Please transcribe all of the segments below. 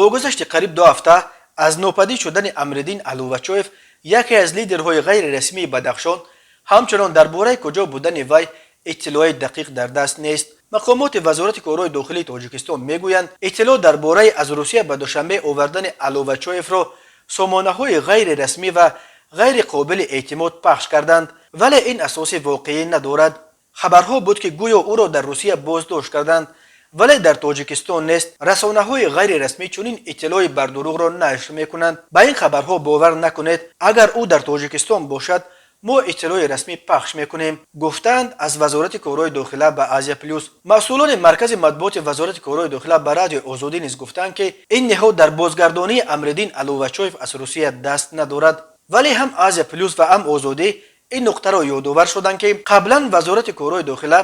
Бо гузашти қариб 2 ҳафта аз нопадид шудани Амриддин Алувачоев, яке аз лидерҳои ғайрирасмии Бадахшон, ҳамчунон дар бораи куҷо будани вай иттилои дақиқ дар даст нест. Мақомоти Вазорати корҳои дохилии Тоҷикистон мегӯянд, иттилоъ дар бораи аз Русия ба Душанбе овардани Алувачоевро сомонаҳои ғайрирасмӣ ва ғайриқобили эътимод пахш карданд, вале ин асоси воқеӣ надорад. Хабарҳо буд, ки гӯё ӯро дар Русия боздошт карданд, вале дар Тоҷикистон нест. Расонаҳои ғайрирасмӣ чунин иттилои бардурӯғро нашр мекунанд. Ба ин хабарҳо бовар накунед. Агар ӯ дар Тоҷикистон бошад, мо иттилои расмӣ пахш мекунем, гуфтаанд аз Вазорати корҳои дохила ба Азия Плюс. Масъулони маркази матбуоти Вазорати корҳои дохила ба Радиои Озодӣ низ гуфтанд, ки ин ниҳод дар бозгардонии Амриддин Алувачоев аз Русия даст надорад. Вале ҳам Азия Плюс ва ҳам Озодӣ ин нуқтаро ёдовар шуданд, ки қаблан Вазорати корҳои дохила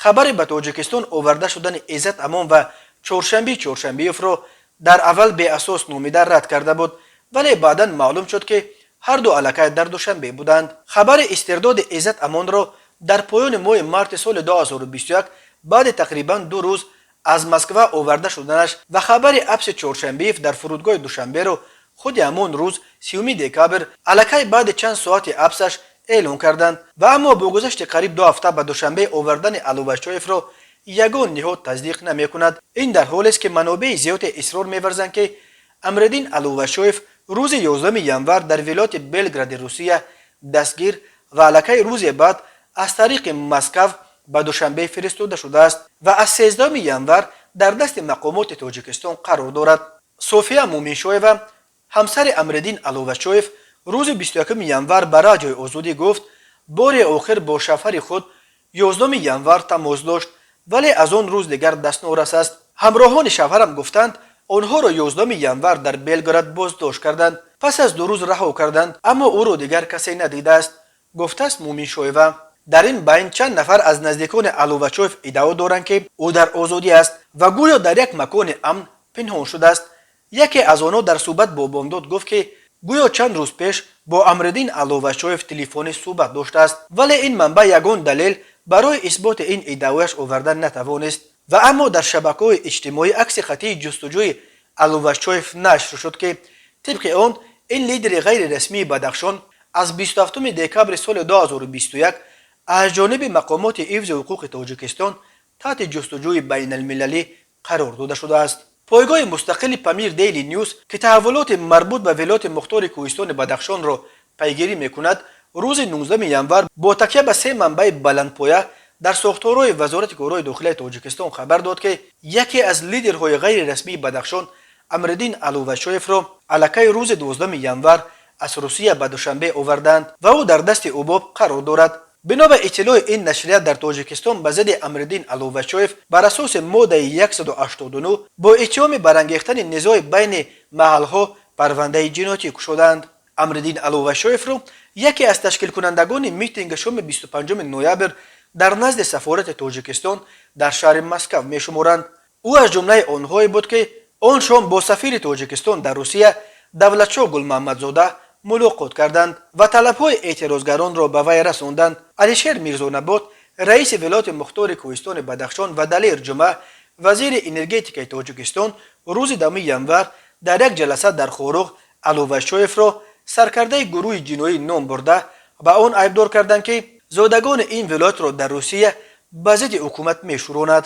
хабари ба Тоҷикистон оварда шудани Иззат Амон ва Чоршанби Чоршанбиевро дар аввал беасос номида рад карда буд, вале баъдан маълум шуд, ки ҳарду аллакай дар Душанбе буданд. Хабари истирдоди Иззат Амонро дар поёни моҳи марти соли 2021, баъди тақрибан 2 рӯз аз Москва оварда шуданаш, ва хабари абси Чоршанбиев дар фурудгоҳи Душанберо худи ҳамон рӯз, 30 декабр, аллакай баъди чанд соати абсаш эълон карданд. Ва аммо бо гузашти қариб 2 ҳафта ба Душанбе овардани Алувачоевро ягон ниҳод тасдиқ намекунад. Ин дар ҳолест, ки манобеи зиёде исрор меварзанд, ки Амриддин Алувачоев рӯзи 11 январ дар вилояти Белгради Русия дастгир ва аллакай рӯзе баъд аз тариқи Москав ба Душанбе фиристода шудааст ва аз 13 январ дар дасти мақомоти Тоҷикистон қарор дорад. София Муминшоева, ҳамсари Амриддин Алувачоев, рӯзи 21 январ ба Радиои Озодӣ гуфт, бори охир бо шавҳари худ 11 январ тамос дошт, вале аз он рӯз дигар дастнорас аст. Ҳамроҳони шавҳарам гуфтанд, онҳоро 11 январ дар Белгород боздошт карданд, пас аз 2 рӯз раҳо карданд, аммо ӯро дигар касе надидааст, гуфтааст Муминшоева. Дар ин байн чанд нафар аз наздикони Алувачоев иддао доранд, ки ӯ дар озодӣ аст ва гӯё дар як макони амн пинҳон шудааст. Яке аз онҳо дар суҳбат бо Бомдод гуфт, ки гӯё чанд рӯз пеш бо Амриддин Алувачоев телефонӣ суҳбат доштааст, вале ин манбаъ ягон далел барои исботи ин иддаояш оварда натавонист. Ва аммо дар шабакаҳои иҷтимоӣ акси хатии ҷустуҷӯи Алувачоев нашр шуд, ки тибқи он ин лидери ғайрирасмии Бадахшон аз 27 декабри соли 2021 аз ҷониби мақомоти ҳифзи ҳуқуқи Тоҷикистон таҳти ҷустуҷӯи байналмилалӣ қарор дода шудааст. Пойгоҳи мустақили Памир Дейли Нюз, ки таҳаввулоти марбут ба вилояти мухтори кӯҳистони Бадахшонро пайгирӣ мекунад, рӯзи 19 январ бо такя ба се манбаи баландпоя дар сохторҳои Вазорати корҳои дохилаи Тоҷикистон хабар дод, ки яке аз лидерҳои ғайрирасмии Бадахшон Амриддин Алувачоевро аллакай рӯзи 12 январ аз Русия ба Душанбе оварданд ва ӯ дар дасти УБОП қарор дорад. Бино ба иттилои ин нашрия, дар Тоҷикистон ба зидди Амриддин Алувачоев бар асоси моддаи 189 бо иттиҳоми барангехтани низои байни маҳалҳо парвандаи ҷиноятӣ кушодаанд. Амриддин Алувачоевро яке аз ташкилкунандагони митинги шоми 25 ноябр дар назди сафорати Тоҷикистон дар шаҳри Москав мешуморанд. Ӯ аз ҷумлаи онҳое буд, ки он шом бо сафири Тоҷикистон дар Русия Давлатшоҳ Гулмаҳмадзода мулоқот карданд ва талабҳои эътирозгаронро ба вай расонданд. Алишер Мирзонабот, раиси вилояти мухтори кӯҳистони Бадахшон, ва Далер Ҷума, вазири энергетикаи Тоҷикистон, рӯзи 10 январ дар як ҷаласа дар Хоруғ Алувачоевро саркардаи гурӯҳи ҷиноӣ ном бурда, ба он айбдор карданд, ки зодагони ин вилоятро дар Русия ба зидди ҳукумат мешӯронад.